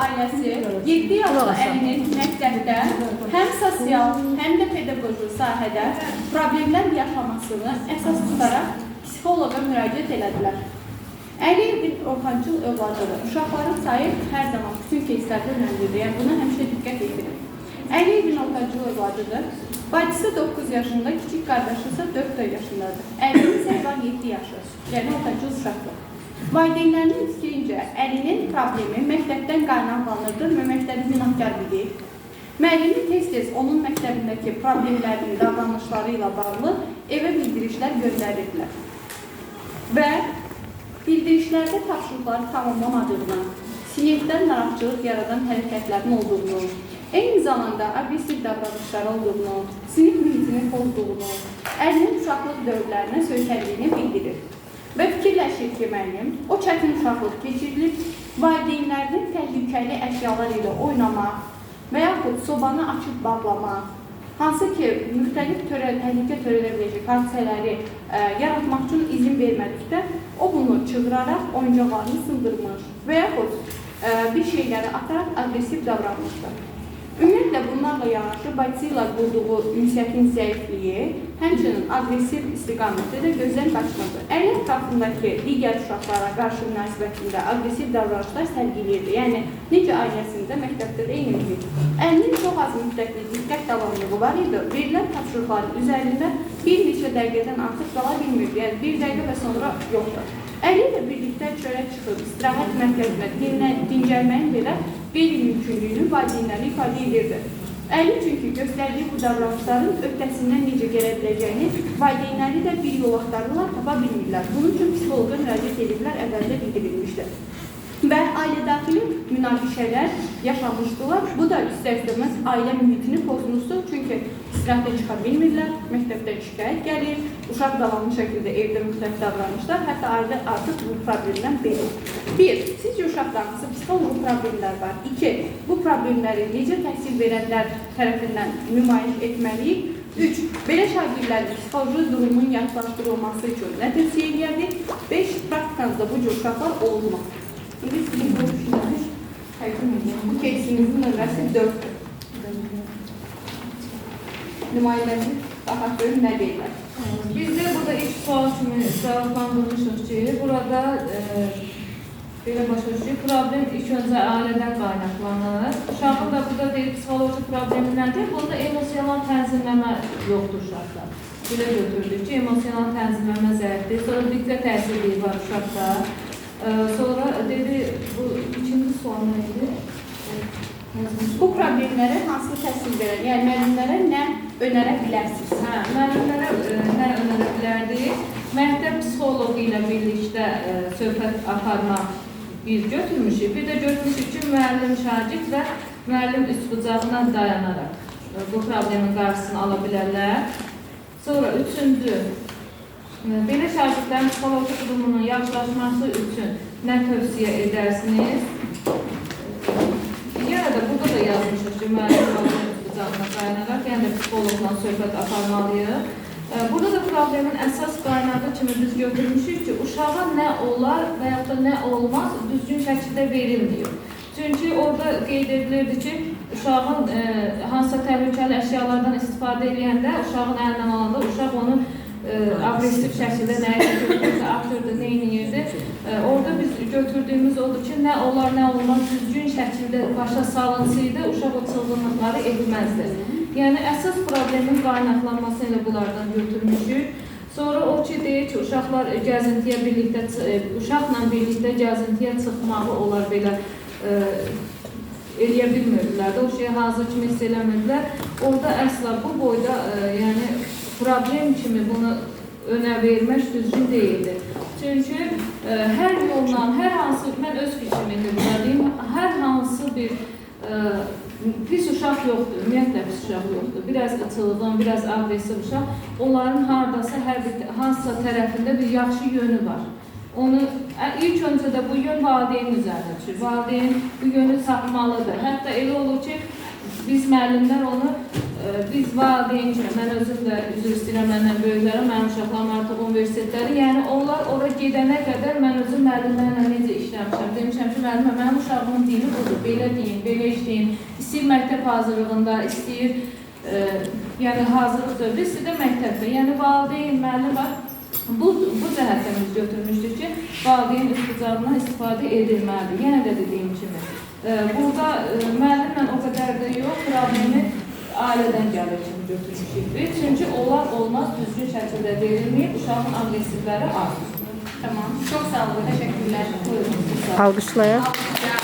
Ailəsi 7 yaşlı Əlinin məktəbdə həm sosial, həm də pedaqoji sahədə problemlər yaşamasını əsas tutaraq psixoloqa müraciət elədilər. Əliyevin ortancıl övladıdır. Uşaqların sayı hər zaman bütün кейslərdə önəmlidir. Yəni buna həmişə diqqət yetirin. Əliyevin ortancıl övladıdır. Bacısı 9 yaşında, kiçik qardaşı isə 4 yaşındadır. Əlinin isə var 7 yaşı. Yəni ortancıl uşaqdır. Valideynlərinin fikrincə Əlinin problemi məktəbdən qaynaqlanırdı və məktəbi günahkar bilir. Müəllimi tez-tez onun məktəbindəki problemlərinin davranışları ilə bağlı evə bildirişlər göndərirdilər. Və bildirişlərdə tapşırıqları tamamlamadığını, sinifdə narahatçılıq yaradan hərəkətlərin olduğunu, eyni zamanda aqressiv davranışları olduğunu, sinif mühitini pozduğunu, Əlinin uşaqlıq dövrlərinə söykəndiyini bildirir. Və fikirləşir ki, müəllim, o çətin uşaqlıq keçirilib, valideynlərinin təhlükəli əşyalar ilə oynamaq və yaxud sobanı açıb bağlamaq, hansı ki, müxtəlif təhlükə törədə biləcək hadisələri yaratmaq üçün izin vermədikdə, o bunu çığıraraq oyuncaqlarını sındırmış və yaxud bir şeyləri ataraq aqressiv davranmışdır. Ümumiyyətlə, bunlarla yanaşı bacısı ilə qurduğu ünsiyyətin zəifliyi, həmçinin aqressiv istiqamətdə də gözdən qaçmırdı. Əli ətrafındakı digər uşaqlara qarşı münasibətində aqressiv davranışlar sərgiləyirdi. Yəni, necə ailəsində, məktəbdə də eyni mühit. Əlinin çox az müddətli diqqət davamlılığı var idi. Verilən tapşırıqların üzərində bir neçə dəqiqədən artıq qala bilmirdi. Yəni, bir dəqiqə və sonra yoxdur. Əli ilə birlikdə çölə çıxıb, istirahət mərkəzinə dincəlməyin belə qeyri-mümkünlüyünü valideynləri ifadə edirdi. Əli çünki göstərdiyi bu davranışların öhdəsindən necə gələ biləcəyini valideynləri də bir yol axtarırlar, tapa bilmirlər. Bunun üçün psixoloqa müraciət ediblər, əvvəldə bildirilmişdir. Və ailə daxili münaqişələr yaşamışdılar. Bu da istər-istəməz ailə mühitini pozmuşdur. Çünki istirahətə çıxa bilmirlər, məktəbdən şikayət gəlir, uşaq davamlı şəkildə evdə müxtəlif davranışlar, hətta ailə artıq bu problemdən belir. 1. Sizcə uşaqda hansı psixoloji problemlər var? 2. Bu problemləri necə təhsil verənlər tərəfindən nümayiş etməliyik? 3. Belə şagirdlərin psixoloji durumunun yaxşılaşdırılması üçün nə tövsiyə edərdik? 5. Praktikanızda bu cür uşaqlar olmaz. İndi sizin bu düşünülmüş təqdim edeyim. Bu keysinizin nömrəsi 4-dür. Nümayəndəmiz baxaq görüm nə deyirlər. Biz də burada ilk sual kimi cavablandırmışıq ki, burada belə başa düşürük, problem ilk öncə ailədən qaynaqlanır. Uşağın da burada deyir, psixoloji problemi nədir? Bunda emosional tənzimləmə yoxdur uşaqda. Belə götürdük ki, emosional tənzimləmə zəifdir. Sonra diqqət təsirliyi var uşaqda. Sonra dedi, bu ikinci sual nə idi? Bu problemlərə hansı təhsil verən, yəni müəllimlərə nə önərə bilərsiniz? Hə, müəllimlərə nə önərə bilərdik? Məktəb psixoloqu ilə birlikdə söhbət aparmaq bir götürmüşük. Bir də götürmüşük ki, müəllim şagird və müəllim üst bucağına dayanaraq bu problemin qarşısını ala bilərlər. Sonra üçüncü, belə şagirdlərin psixoloji durumunun yaxşılaşması üçün nə tövsiyə edərsiniz? Yenə də burada da yazmışıq ki, müəllim üst bucağına dayanaraq, yəni də psixoloqla söhbət aparmalıyıq. Burada da problemin əsas qaynağı kimi biz götürmüşük ki, uşağa nə olar və yaxud da nə olmaz düzgün şəkildə verilmiyor. Çünki orada qeyd edilirdi ki, uşağın hansısa təhlükəli əşyalardan istifadə edəndə, uşağın əlindən alanda uşaq onu aqressiv şəkildə nəyə götürürdü, atırdı, nə eləyirdi. Orada biz götürdüyümüz odur ki, nə olar, nə olmaz düzgün şəkildə başa salınsaydı, uşaq o çılğınlıqları etməzdi. Yəni, əsas problemin qaynaqlanmasını elə bunlardan götürmüşük. Sonra o ki, deyir ki, uşaqlar gəzintiyə birlikdə, uşaqla birlikdə gəzintiyə çıxmağı onlar belə eləyə bilmirdilər də, o şeyi hazır kimi hiss eləmirdilər. Orada əsla bu boyda, yəni, problem kimi bunu önə vermək düzgün deyildi. Çünki hər yolla, hər hansı, mən öz fikrimi indi buna deyim, hər hansı bir pis uşaq yoxdur, ümumiyyətlə pis uşaq yoxdur. Biraz çılğın, biraz aqressiv uşaq, onların haradasa hər bir, hansısa tərəfində bir yaxşı yönü var. Onu ilk öncə də bu yön valideynin üzərinə düşür. Valideyn bu yönü tapmalıdır. Hətta elə olur ki, biz müəllimlər onu, biz valideyn kimi, mən özüm də üzr istəyirəm məndən böyüklərə, mənim uşaqlarım artıq universitetləri, yəni onlar ora gedənə qədər mən özüm müəllimlərlə necə işləmişəm. eləmişəm. Demişəm ki, müəllimə, mənim uşağımın dili budur, belə deyin, belə işləyin. İstəyir məktəb hazırlığında, istəyir yəni hazırlıq dövrü, istəyir də məktəbdə. Yəni valideyn, müəllim var. Bu cəhətdən biz götürmüşdük ki, valideyn üst bucağından istifadə edilməlidir. Yenə də dediyim kimi, burada müəllimlə o qədər də yox, problemi ailədən gəlir kimi götürmüşük biz. Çünki onlar olmaz düzgün şəkildə verilməyib, uşağın aqressivləri artır. Tamam. Çox sağ olun. Təşəkkürlər. Buyurun, siz sağ olun. Alqışlayaq. Alqışlayaq.